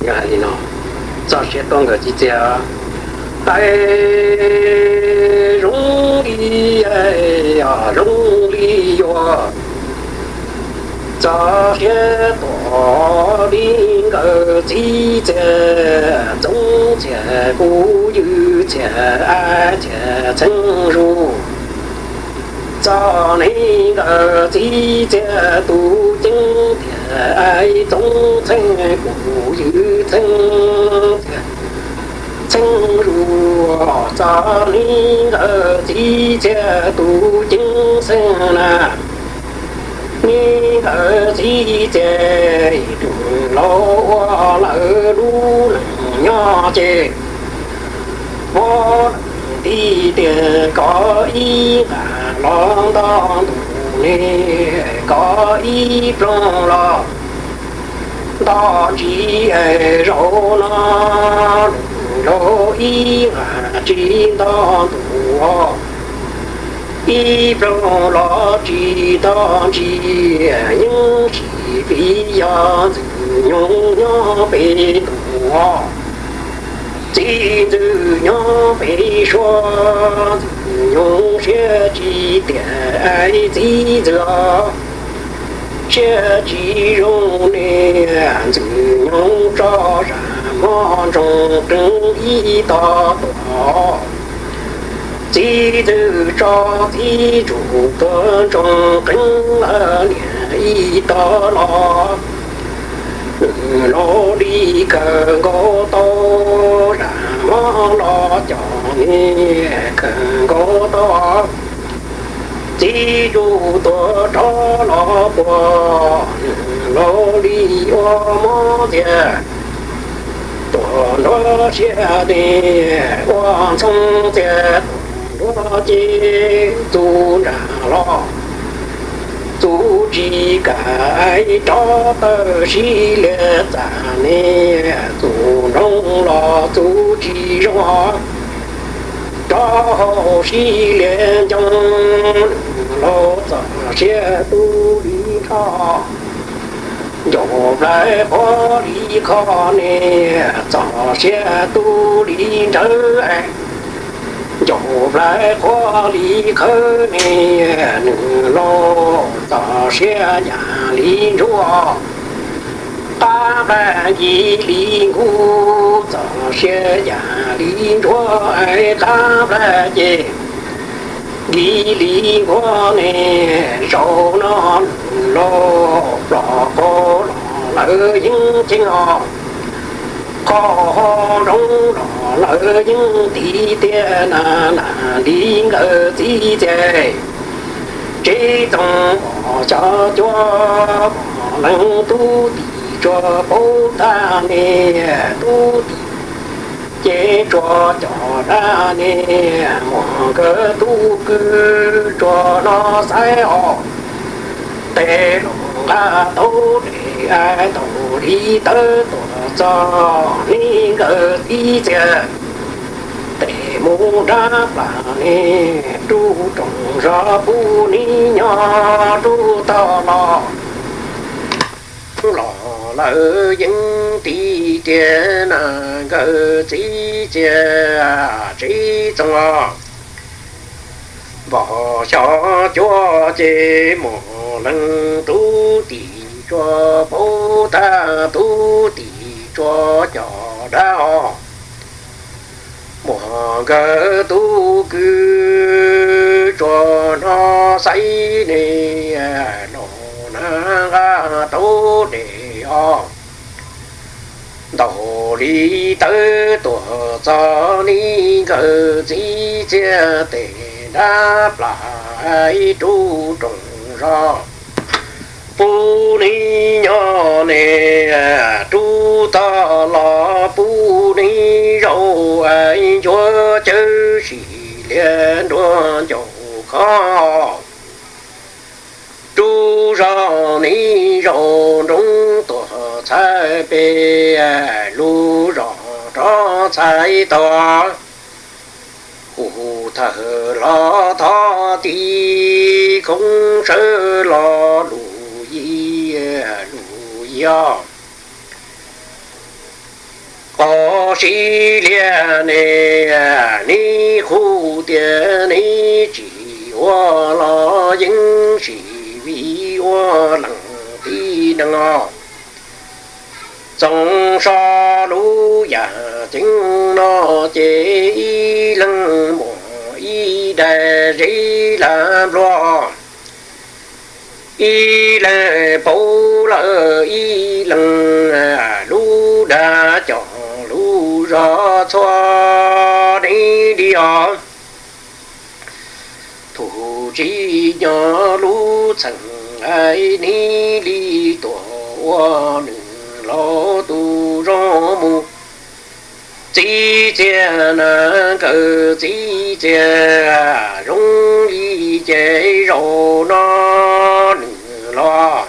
Yog hais li no, txoj siab tuaj nkawd txiv txiaj, hais zoo li, yog zoo li yuav txoj siab tuaj li nkawd txiv txiaj. Txoov txiaj kuv ywg txiaj, txiaj txheej zus, txoj neeg nkawd txiv txiaj tus ceeb tiag. Txoov txheej kuv ywg txheej txiaj, txheej zus, txoj neeg nkawd txiv txiaj tus ceeb xeeb na. Neeg nkawd txiv txiaj, tus laus ua lawv lub neej nyob ces, pov leej tib tiag, koj ib nqag los nto ntuj ne, koj ib ploog los nto ntsis es zaum no, laus ib nqag tsis nto ntuj, ib ploog los tsis nto ntsis, yeej sib piv yog Ntxwg Nyoog nyob pem ntuj, txiv Ntxwg nyob pem suab. Ntxwg Nyoog siab tsis tiag, txiv Ntxwg siab tsis zoo ne, Ntxwg Nyoog tso zam mog ntsoov qees ib tog tuaj, txiv Ntxwg tso txiv ntsuj tuag ntsoov qees niam ib tog los. Nws los li kawg nkaus tau, zam mog los cov niam kawg nkaus tau, txiv ntsuj tuag rov los puag. Nws los li ua mob txiag, tuag nrov siab ne, ua ntxhoo txiag, tuag nrov ces txuj nram los, txuj tsis kam rov tawm sib liam txaj ne, txuj nroo los txuj tsis zoo, rov hauv sib liam ncoo. Nws los txoj siab tu li nrho, ncaus plawv qhuav li kho ne, txoj siab tu li nrawv, ncaus plawv qhuav li khawv ne. Nws los txoj siab yam li ntsuab, qab plawv ncig li nkuj, txoj siab yam li ntsuab qab plawv ces ncig li nkuaj ne. Zaum no nws los plos qau los lawv yeej ceeb os, qhov ho nroo los lawv yeej tiv tiag na. Nam li nkawd txiv txiaj, tsev txoos mos xyov cuab, mos leej tub tim tsuas paub tag ne, tub tim ces tsuas cov dab ne, muam nkawd tub kwv tsuas no xaiv os. Tej los nqa tau dej, tau li tawb tuaj txog neeg nkawd txiv txiaj, tes mus nrab plas ne, rub rooj zos pub neeg nyob rub tog los. Los lawv yeej tiv tiag na, nkawd txiv txiaj tsev txoos mos xyov cuab ces muam leej tub tim tsuas paub tag, tub tim tsuas cov dab os. Muam nkawd tub kwv tsuas no xaiv ne, los na nqa tau dej os. Ntaus li tawb tuaj txog neeg nkawd txiv txiaj, tes nrab plas rub rooj zos pub neeg nyob ne, rub tog los pub neeg zaum, nchuav cawv sim lias nruab ncauj khov. Rub zos neeg zaum nroog tuaj txhais pem, lub zos rov txhais tog. Hu thawj los thov ti, koob sawv los lus yi, lus yi os. Qhov sib liag ne, neb qhuas tias neb tsis ua los yeej sib vij ua leej tib neeg os. Txoos so lub yam ceeb no ces ib leeg muaj ib daim zeb lav npluag, ib leeg paub lawm ib leeg lub dag coj lub zog txhua neb li os. Thaum tsis nyob lub txheej neb li tuaj ua nws los tus zoo mus txib txiag na, nkawd txib txiag zoo li ces zaum no nws los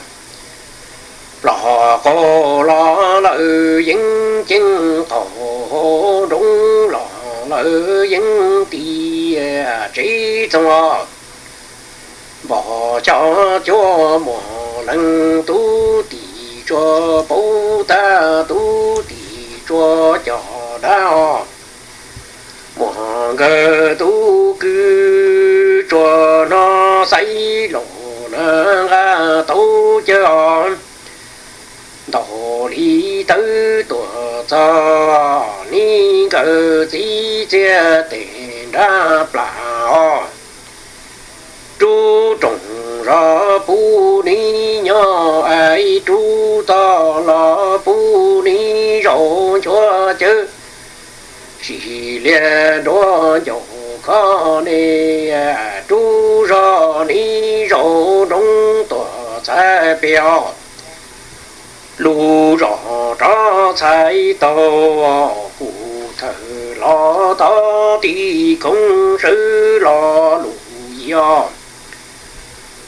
plob qaug los lawm yeej ceeb qaug, nroo los lawm yeej ti tsev txoos os. Npog xyov cuab muaj leej tub tim tsuas paub tag tub tim tsuas coj dab os. Muaj nkawd tub kwv tsuas no xaiv los na nqa tau cawv os. Ntaus li tawb tuaj txog neb nkawd txib txiag tes nrab plas os. Rub rooj zos pub neb nyob, es rub toj los pub neb zaum nchuav cawv. Sim liag nruab ncaus khob ne, rub zog neb zaum nroo tuaj txhais pem os. Lub zos rov txhais tau, kuv thawm los tau tib koog sawv los lub yim os.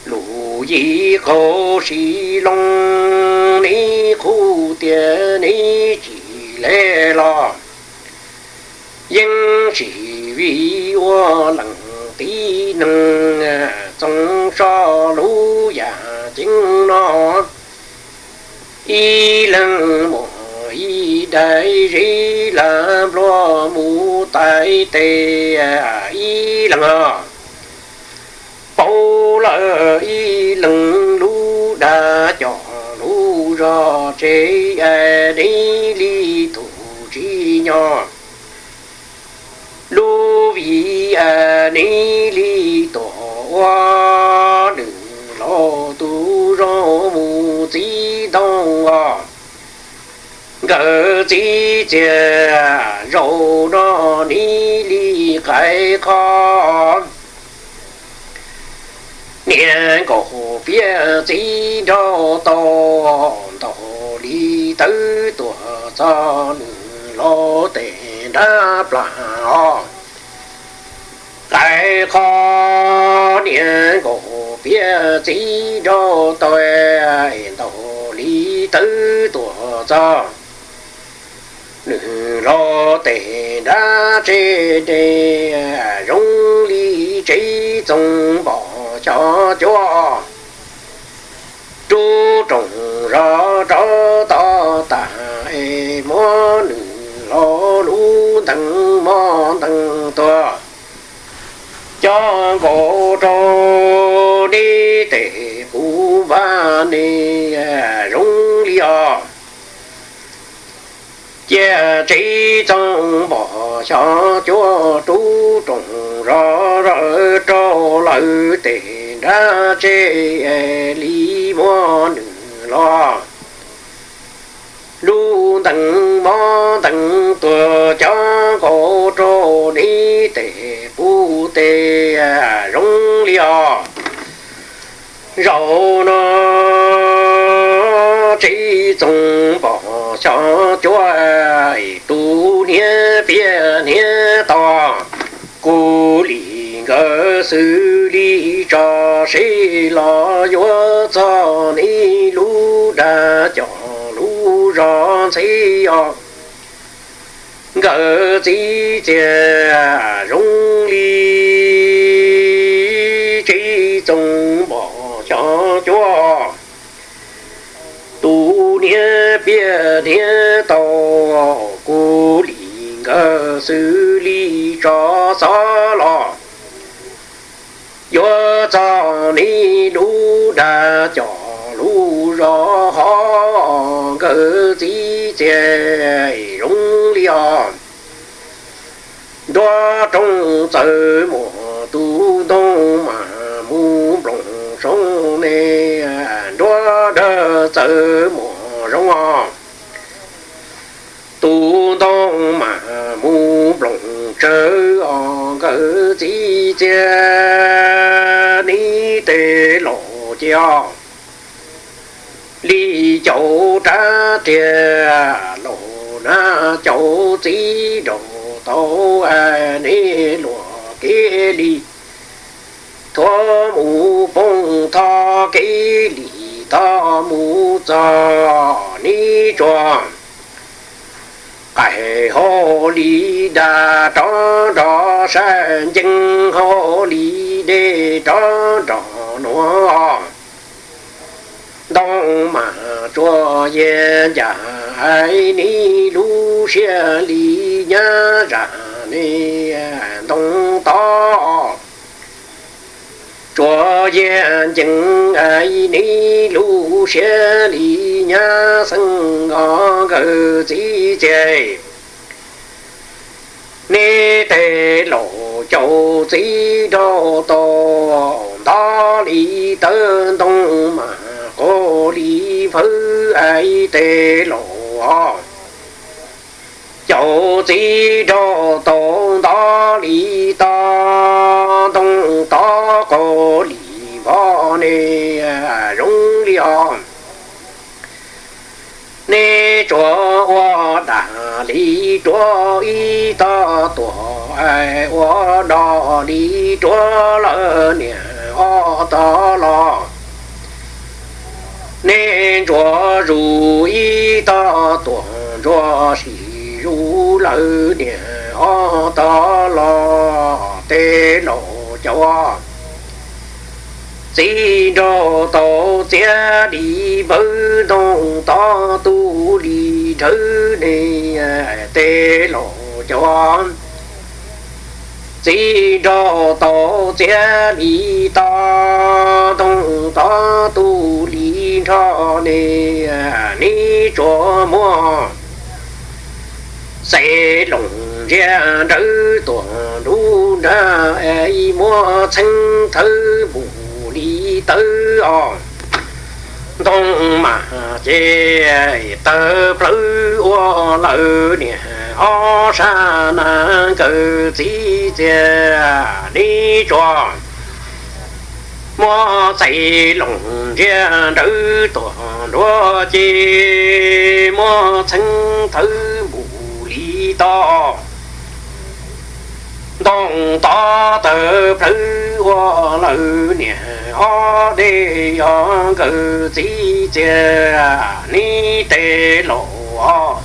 Lub yim qaug sis loo, neb qhuas tias neb tsis le los yeej sib vij ua leej tib neeg. Txoos so lub yam ceeb no, ib leeg muaj ib daim zeb lav npluag mus tais tes ib leeg os. Paub lawm ib leeg lub dag coj lub zog tsev, es neb li tus tsis nyob lub vij, es neb li tuaj ua nws los tus zoo mus txib ntoo os. Nkawd txib txiag zaum no neb li qaib qho, niag nkaus piab txib nrau tau, ntaus li tawb tuaj txog nws los tes nrab plas os. Qaib qho niag nkaus piab txib nrau tau, ntaus li tawb tuaj txog nws los tes nrab tsev ne, zoo li tsev txoos npog xyov cuab. Rub rooj zos rov tau tas, es muab nws los lub ntees mov ntees tuag, coj nkaus rau neb tes puv npab ne, zoo li os. Cia tsev txoos npog xyov cuab, rub rooj zos rov rau lawv tes nrab tsev, es li muab nws los lub ntees mov ntees tuag, coj nkaus rau neb tes puv tes, zoo li os. Zaum no tsev txoos npog xyov cuab, tus hniav piam hniav tau, kuv li nkawd xws li tso seb los yuav txog neb lub dag coj lub zog ntxheb os. Nkawd txib txiag zoo li tsev txoos npog xyov cuab, tus hniav piam hniav tau, mus li nkawd xws li tso xov los. Yuav txog neb lub dag coj lub zog hov, nkawd txiv txiag zoo li os. Nruab rooj txawv muag, tus ntoo mas mus nploos zoo ne, nruab dawb txawv muag zoo os. Tus ntoo mas mus nploos tsawv os, nkawd txiv txiag neb tej laus ces os. Li caum rab riam laus na, caum txiv nraug tau, neb luag kev li thuav mus poob, thov kev li tod mus txog neb tsuas qaij hauv li dag rov nrog sab ncees, hauv li dej rov nrog nuav. Ntoo mas tsuas yeej ncaj neb lub siab li nyab zam ne ntoo tod. Tsuas yeej ncees neb lub siab li nyab xeeb os, nkawd txiv txiag. Neb tej laus caum txiv nraug tau, ntov li tawv ntoo mas quav li npawv, tej laus os. Caum txiv nraug tau ntov li tod, ntoo tod quav li npov ne zoo li os. Neb tsuas ua dag li ruav ib tog tuag, ua dog li ruav lawv niam ob tog los. Neb ntsuag zus ib tog tuag, ntsuag sis zus lawv niam ob tog los, tej laus caum. Txiv nraug tau txiav li npawv, ntoo tod tu li nrhawv ne, tej laus caum. Txiv nraug tau txiav li tod, ntoo tod tu li nrho ne, neb tsuas muab xaiv loos ntsia nrawv tuaj nruab nrab, muab txheeb thawb npus li tawv os. Ntoo mas ces tawg plawv ua lawv niam ob sab na, nkawd txiv txiag neb tsuas muab xaiv loos ntsia nrawv tuaj nruab ces muab txheeb thawb npus li tod. Ntoo tod tawg plawv ua lawv niam ob dej os, nkawd txiv txiag neb tej laus os.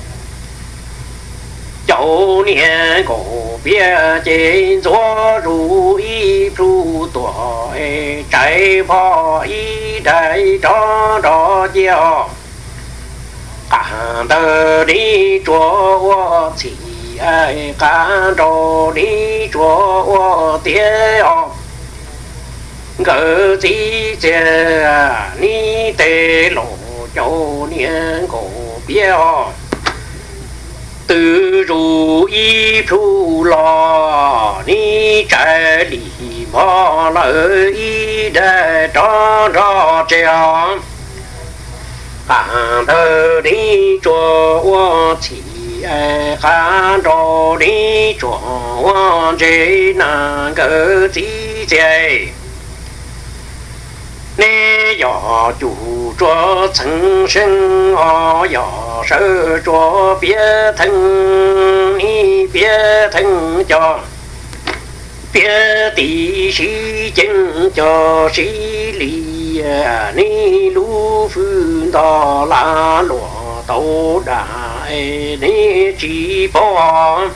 Caum niam nkaus piav ces ntxuav zus ib plhu tuag, tsaiv phom ib daim rov nrog cia os. Qab ntawd neb tsuas ua txhim, qab nraud neb tsuas ua tiav os. Nkawd txiv txiag neb tej laus caum niam nkaus piav os. Twb zus ib plhu los neb tsaiv li npog lawm ib daim rov nrog cia os. Qab ntawd neb tsuas ua txhim, qab nraud neb tsuas ua ntse na, nkawd txiv txiag. Neb yog cuj tsuas txheev seeb os, yog sawv tsuas piav theej, neb piav theej cov, piav tib sib ceeb cov sib li. Neb lub hwj nto lav luam tau dag, neb tsis paub.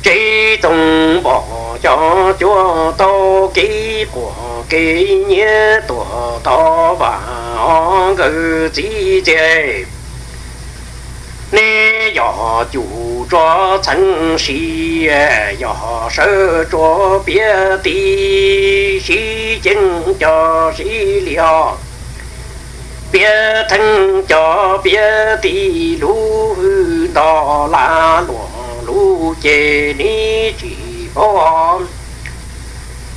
Tsev tooj npog cov cuab tau kev quaj kev nyiav tuag tau vam os, nkawd txiv txiag. Neb Yog cuj tsuas txheeb si, yog sawv tsuas piav ti, sib ceeb cov sib li os. Piav theeb cov piav ti, lub hwj nto laj luam lub ces neb tsis paub.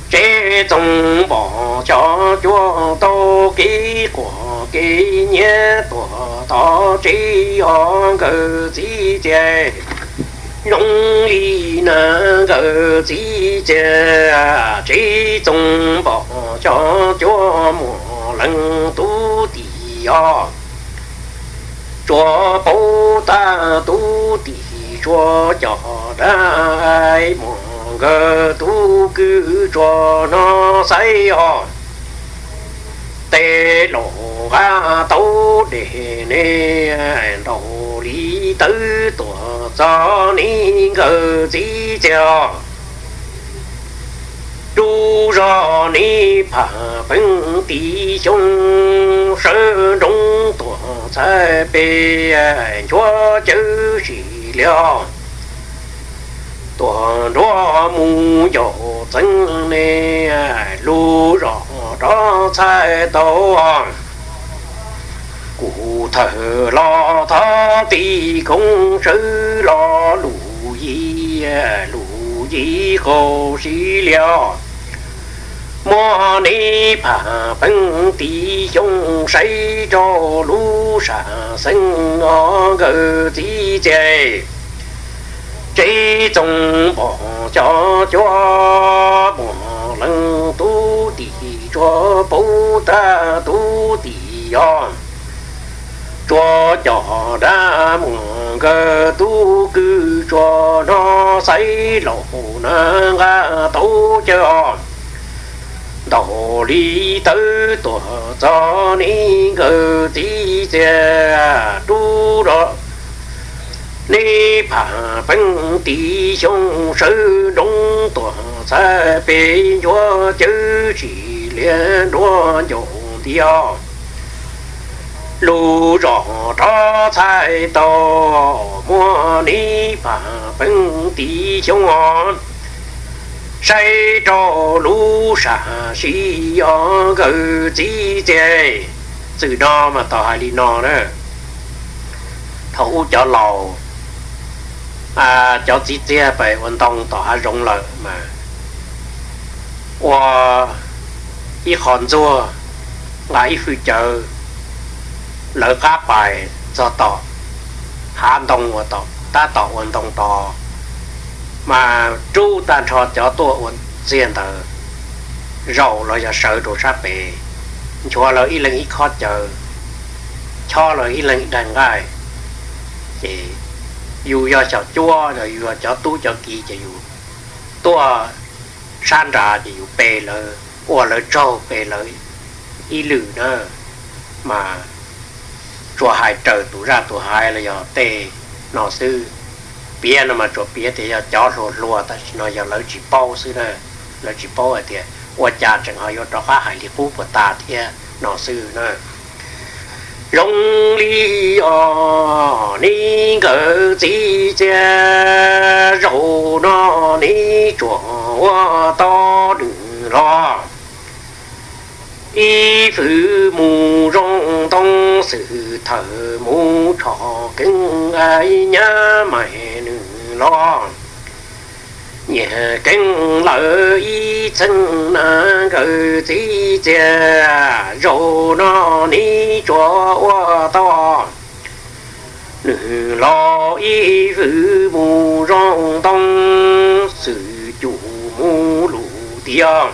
Tsev txoos npom cov cuab tau kev quaj kev nyiav tuag tom tsev os nkawd txiv txiag. Zoo li na nkawd txiv txiag, tsev txoos npom cov cuab muaj leej tub tim os. Tsuas paub tab tub tim tsuas cov dab muaj nkawd tub kwj tsuas no xaiv os. Tej laus nqa tau dej ne, ntaus li tawv tuaj txog neb nkawd txiv txiag os. Rub zog neb phaj peeb tiv xyoo, sawv nroov tuaj txhais pes nchuav cawv sim liag. Tuaj nruab mus yaus txeeb ne, lub zos rov txhais tau. Kuv thawj los thov ti koob sawv los lus yim, lus yim qaug sib liag. Muab neb phaj peeb tiv xyoo saib rau lub sam xeeb os nkawd txiv txiag. Tsev txoos npom cov cuab muaj leej tub tim tsuas paub tab tub tim os. Tsuas cov dab muaj nkawd tub kwj tsuas no xaiv laus na nqa tau cawv os. Ntaus li tawv tuaj txog neb nkawd txiv txiag rub rau. Neb phaj peeb tiv xyoo sawv nroov tuaj txhais pes nchuav cawv sim liag nruab ncaus ntiag. Lub zos rov txhais tau muab neb phaj peeb tiv xyoo os. Saib rau lub sam sim os nkawd txiv txiag. Txwm no mas tau hais li no na. Thaum ub cov laus, cov txiv txiag pem ua ntoo tom hav zoov lawm mas ua ib qho ntxuag, nqa ib hwj cawv, lawv qab pais txog tom hav ntoo uas tab tom ua ntoo tod, mas rub tag nrho cov tuaj ua txiag ntawd zaum los yog sawv rau sab pem, nchuav lawv ib leeg ib khob cawv, chob lawv ib leeg ib daig nqaij. Ces yus yog xyaum cuab, yus yog cov tub cov kiv ces yus tuaj sab nrad ces yus pe lawv, ua lawv tsaug pe lawv ib lwm na, mas tsuas hais raws tus zaj tus hais los yog tej no xwb. Piav no mas tsuas piav tias yog cov hluas hluas tam sim no yog lawv tsis paub xwb na, lawv tsis paub hais tias ua cas tseem ho yuav rov qab hais li qub puas tas thiab no xwb na. Zoo li os neb nkawd txiv txiag, zaum no neb tsuas ua tau nws los. Ib fwm mus zoo ntoo, xwm thawj mus tshov keeb, nyab mais nws los nyiag keeb lawm ib txheej na nkawd txiv txiag, zaum no neb tsuas ua tau. Nws los ib fwm mus zoo ntoo, xwm cuj mus lus tias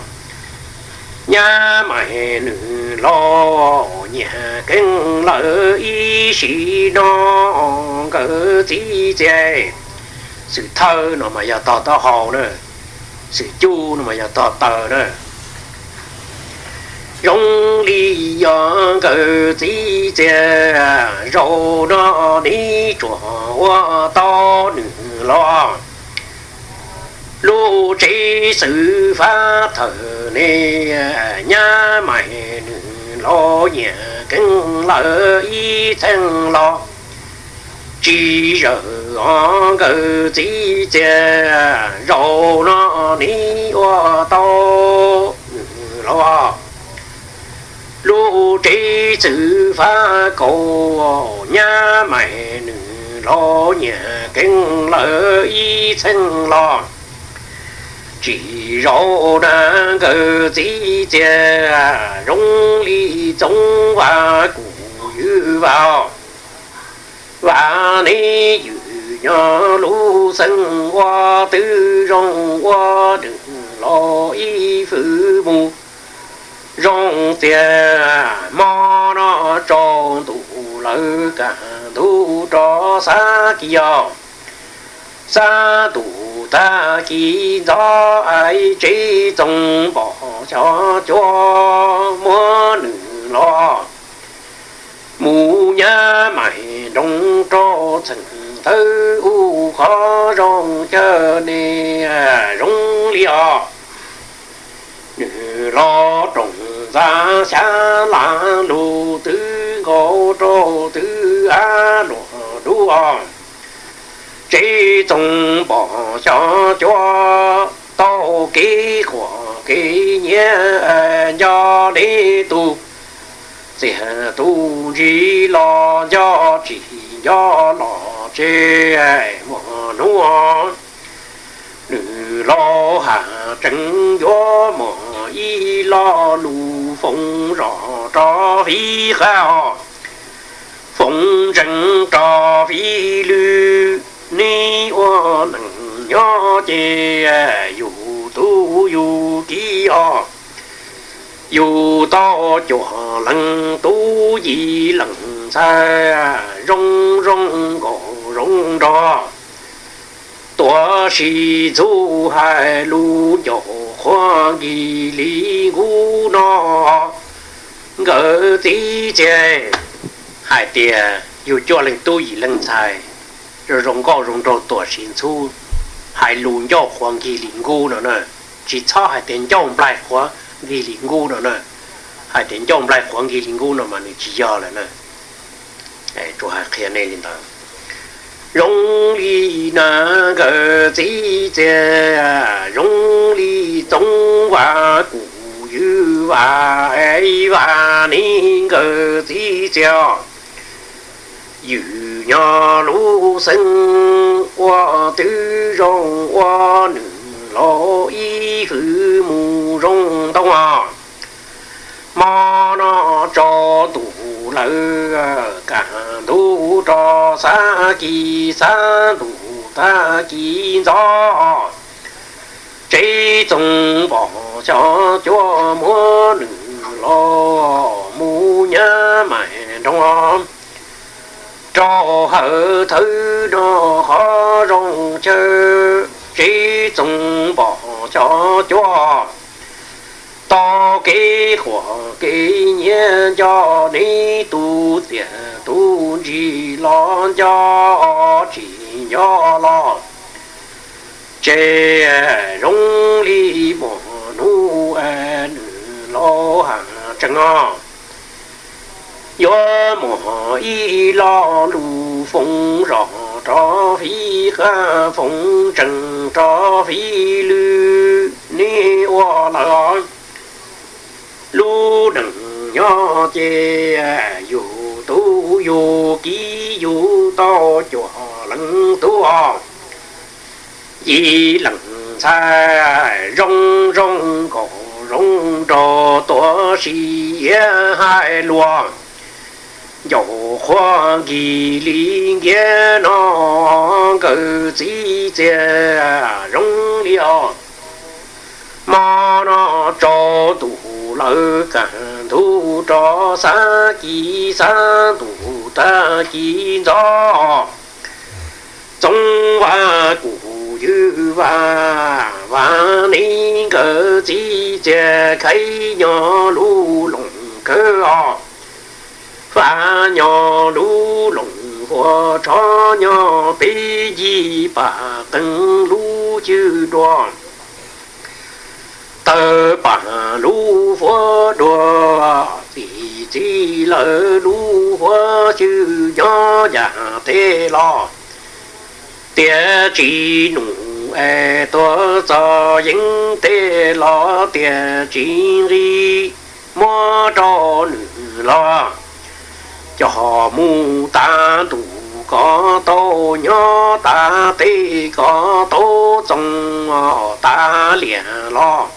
nyab mais nws los nyiag keeb lawm ib sim no nkawd txiv txiag. Xwm thawj no mas yog tog taub hau na, xwm cuj no mas yog tog taw na. Zoo li yog nkawd txiv txiag, zaum no neb tsuas ua tau nws los. Lub tsev xwm fab thawj ne, nyab mais nws los nyiag keeb lawm ib txheej los. Tsis zawm os nkawd txiv txiag, zaum no neb ua tau nws los. Lub tsev txwm fab kaus, nyab mais nws los nyiam keeb lawm ib txheej los. Tsis zaum na nkawd txiv txiag, zoo li Txoov Vaj kuv ywg Vaj. Vaj neb ywg nyob lub xeev ua twb zoo, ua nws los ib hwv mus zoo tiag. Hmo no tsaus ntuj lawm, kaj ntug rov xab kis os. Xab ntuj tag kis ntxov, ais tsev Txoov Npom xyov cuab muab nws los. Mus nyab mais nroog rau txheem tawb ub, qhov zoo chaw ne zoo li os. Nws los roos ntxa xyab las lug twb nkaus rau twb av luag dub os. Tsev Txoov Npom xyov cuab tau kev qhuas kev nyiam, nco neb tus txiag tus ntsis los nco, tsis nco los tseg muaj hnub. Nws los has tsees yuav muaj ib lo lus foom zos rov fij qab os, foom ntseeg rov fij lwm. Neb ua neej nyob ces yug tub yug kiv os, yug tau cuaj leeg tub yim leej ntxhais, zoo zoo nkaus zoo nrog. Tuam sis ntxub hais lus ncauj qhuav nkig li nkub no, nkawd txiv txiag hais tias yug cuaj leeg tub yim leej ntxhais, zoo zoo nkauj zoo nraug tuam sis ntxub, hais lus ncauj qhuav nkig li nkub no na. Tsis txhob hais tias ncauj nplaig qhuav nkig li nkub no na. Hais tias ncauj nplaig qhuav nkig li nkub no mas nws tsis yog lawm na. Tsuas hais qhia nej li ntawd. Zoo li na nkawd txiv txiag, zoo li Txoov Vaj kuv ywg Vaj, Vaj neb nkawd txiv txiag, ywg nyob lub xeev ua twb zoo, ua nws los ib hwv mus zoo ntau os. Hmo no tsaus ntuj lawm, kaj ntug rov xab kis, xab ntuj tag kis ntxov, tsev Txoov Npom xyov cuab muab nws los, mus nyab mais nroog rau hawv thawv no qhov zoo chaw, tsev Txoov Npom xyov cuab tau kev qhuas kev nyiam, nco neb tus txiag tus ntsis los nco, tsis nco los tseg zoo li muaj hnub nws los has tsees os. Yuav muaj ib lo lus foom zos rov fij qab, foom ntseeg rov fij lwm, neb ua lawm os. Lub neej nyob ces yug tub yug kiv, yug tau cuaj leej tub os, yim leej ntxhais, zoo zoo nkaus zoo nraug, tuam sis iab hais lus ncauj qhuav nkig li nkiab no, nkawd txiv txiag zoo li os. Hmo no tsaus ntuj lawm, kaj ntug rov xab kis, xab ntuj tag kis ntxov, Txoov Vaj kuv ywg Vaj, Vaj neb nkawd txiv txiag, khaib nyob lub looj kawg os, fab nyob lub looj huab, tsho nyob peb ncig, pam qees lub cwj dua, tawg pam lub huab dua, txi txiv lawm lub huab cwj nyob yam teb los, tiam tsis num es tuav txog yeeb teb los tiam tsis nqis, muab rau nws los coj mus tav ntuj kom tau nyob, tav teb kom tau txoos, tav liaj los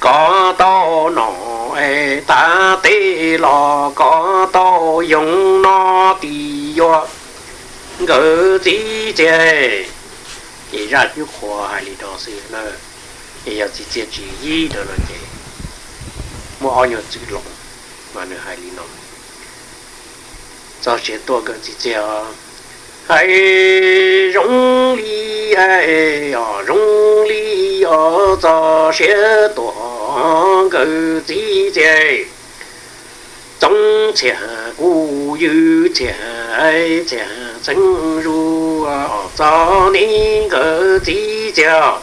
kom tau nom, es tav teb los kom tau yoov no tis yuav nkawd txiv txiag. Ces zaj cub qhua hais li no xwb na. Ces yog txiv txiag tsis yig no no ces muaj ob nyuag txwm los mas nws hais li no. Txog siav tuaj nkawd txiv txiag hais zoo li, os zoo li, os txog siav tuaj nkawd txiv txiag. Txoov txhiaj kuv ywg txhiaj, txhiaj txheeb zuag, txog ne nkawd txiv txiag.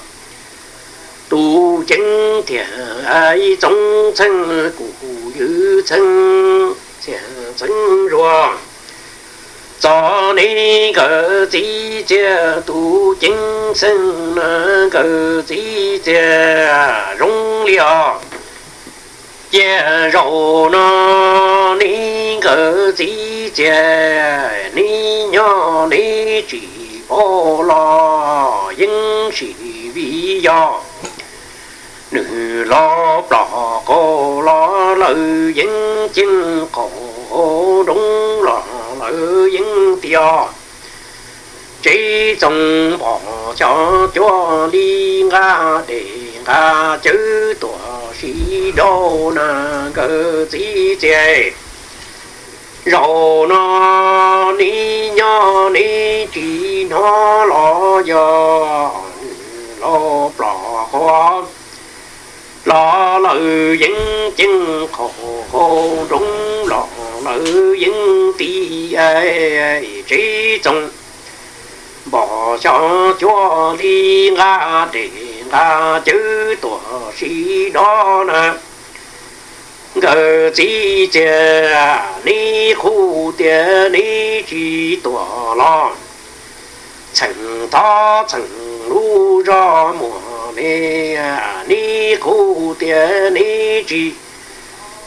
Tus ceev thiaj txoov txheej kuv ywg txheej, txhiaj txheeb zuag, txog ne nkawd txiv txiag. Tus ceev xeej na nkawd txiv txiag zoo li os. Cia zaum no ne nkawd txiv txiag, ne nyob ne tsis paub los yeej sim vim yog nws los plos qaug los lawv yeej ceeb, qaug nroo los lawv yeej tiag. Tsev txoov npog xyov cuag li nqa dej nqa cawv tuaj sim dhau na nkawd txiv txiag. Zaum no ne nyob ne tsis hnov los yog nws los plos qaug los lawv yeej ceeb, qaug nroo los lawv yeej tiag. Tsev txoov npog xyov cuag li nqa dej nqa cawv tuaj sim dhau na nkawd txiv txiag. Neb qhuas tias neb tsis tuaj los txheem thov txheem lub zos muag ne, neb qhuas tias neb tsis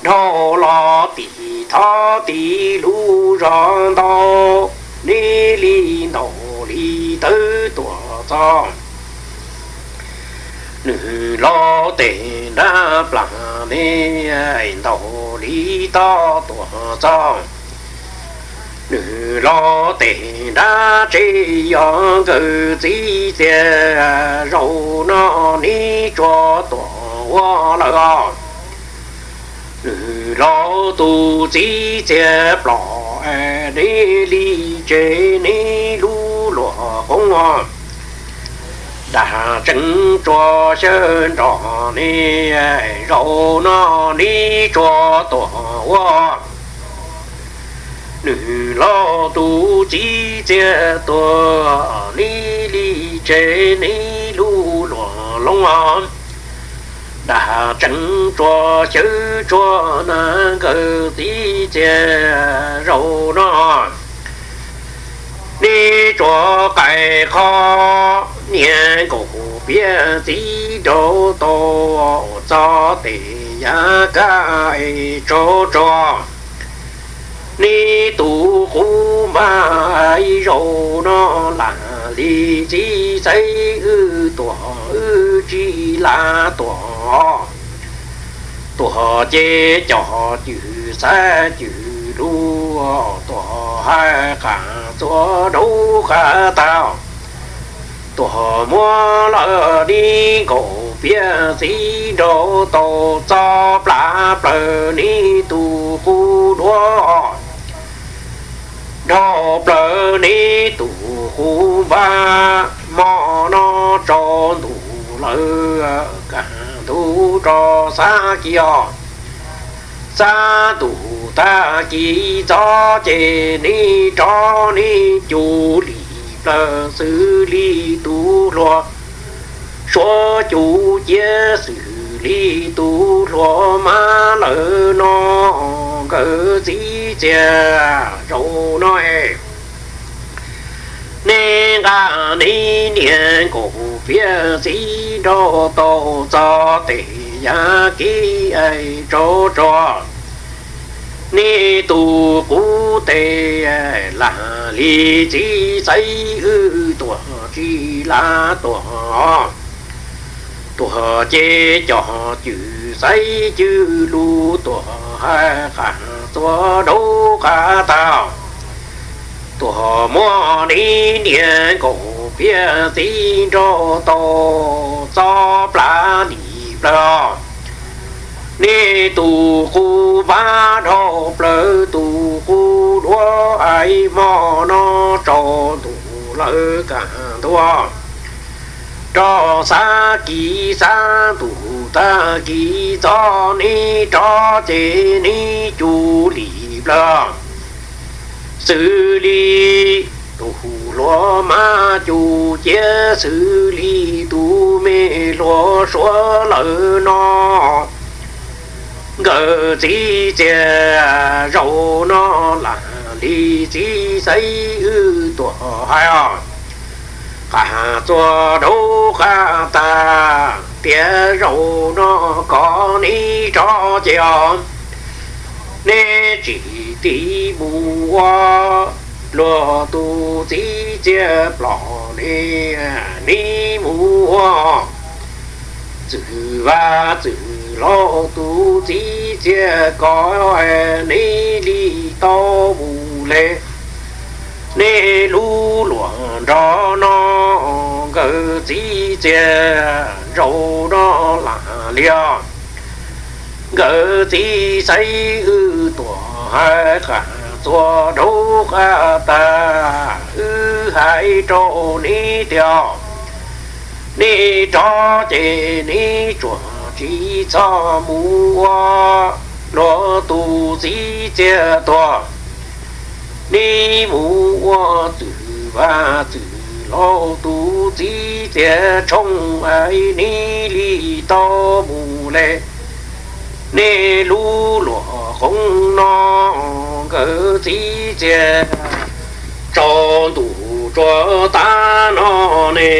dhau los tim thov tim lub zos ntau, neb li ntau li tawv tuaj txog. Nws los tes nrab plas ne, ntau li tod tuaj txog. Nws los tes nrab tsev yog nkawd txiv txiag, zaum no neb tsuas tuaj ua lawm os. Nws los tus txiv txiag plos, neb li tsev neb lub luag qoob os. Dag tseeb tsuas xyaw nrog ne, zaum no neb tsuas tuaj ua. Nws los tus txiv txiag tuag, neb li tsev neb lub luag loob os. Dag tseeb tsuas xyaw tsuag na nkawd txiv txiag, zaum no neb tsuas qaij qho niag nkaus piav txiv nraug tau txog tes yav kaj es tsaug tsuag. Neb tus qub npab, zaum no lam li txiv txeeb wb tuag wb tsis lam tuag. Tuag ces cov cwm xav cwm lug, tuag hais qas txua rau qas tag. Tuag muab lawm neb nkaus piav txiv nraug tau txog plab plaws neb tus qub duav. Dhau plaws neb tus qub npab, hmo no tsaus ntuj lawm, kaj ntug rau xab kis os. Xab ntuj tag kis txog ces neb rov neb cus li plaws xws li tus hluas, suav cus cia xws li tus hluas mab lawm no. Nkawd txiv txiaj zaum no, nej nqa nej niag nkaus pias txiv nrog tau txog tes yav kev tso tso. Nej tus qub tes lam li txiv xaiv wb tuag tsis lav tuag. Tuag ces cov cwj xaiv cwj lug, tuag hais qas txua daub qas tag. Tuag muab nej niag nkaus pias txiv nrog tau txog plab lim plawv. Nej tus qub vab dhau plaws, tus qub duav hais hmo no tsaus ntuj lawm kaj ntug. Rov xav kiv xav ntuj tag kiv txog, nej rov ces nej cug lim plawv. Xws li tus hluas mas cug ciav, xws li tus me hluas suav lawm no. Nkawd txiv txiaj zaum no lam li txiv xaiv wb tuag hais os. Qas txua daub qas tag tiav zaum no kom nej rov ces os. Nej tsis tiv mus ua luag tus txiv txiaj plos ne, nej mus ua txwm vaj txwm laug tus txiv txiaj kom nej li tau mus le. Nej lub luag nrog no nkawd txiv txiaj zaum no lam li os. Nkawd txiv xaiv wb tuag hais qas txua daub qas tag, wb hais rau nej tias nej rov ces nej tsuas tsis txhob mus ua luag tus txiv txiaj tuag. Nej mus ua txwm vaj txwm laug tus txiv txiaj tshooj, hais nej li tau mus le. Nej lub luag qoom no nkawd txiv txiaj tsaus ntuj tsuas tag no ne,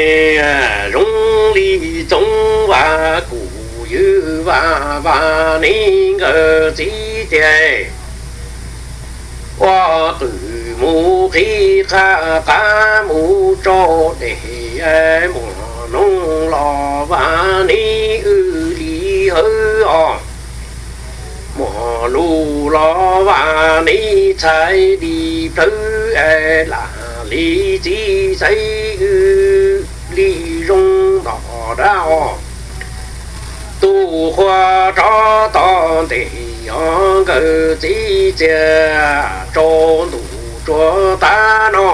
zoo li Txoov Vaj kuv ywg Vaj Vaj ne, nkawd txiv txiaj ua qwj mus qhib qha qab mus rau dej, muaj noog los Vaj ne wb li hawb os. Muaj lus los Vaj ne txhais li plawv, lam li txiv xaiv wb li zoo ntau dab os. Tus qhua rov tau ntes os nkawd txiv txiaj tsaus ntuj tsuas tag no.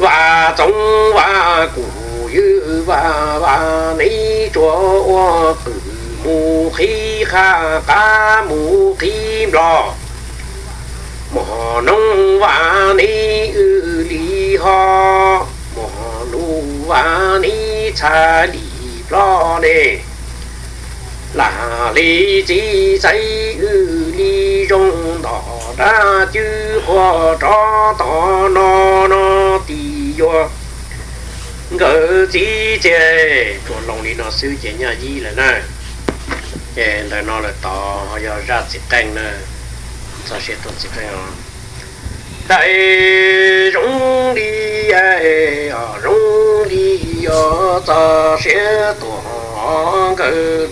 Vaj Txoov Vaj kuv ywg Vaj Vaj ne tsuas ua qwj mus qhib qha qab mus qhib nplog. Muaj noog Vaj ne wb li ho, muaj lus Vaj ne txhais li plawv ne. Lam li txiv xaiv wb li zoo ntau dab, cwj qhua rov tau no no tis yuav nkawd txiv txiaj. Tsuas loo li no xwb ces nyaj yib lawm na. Ces ntawm no lawm tod yog zaj txiv qeej na. Txog siab tuaj txiv qeej os. Hais zoo li, os zoo li, os txog siab tuaj nkawd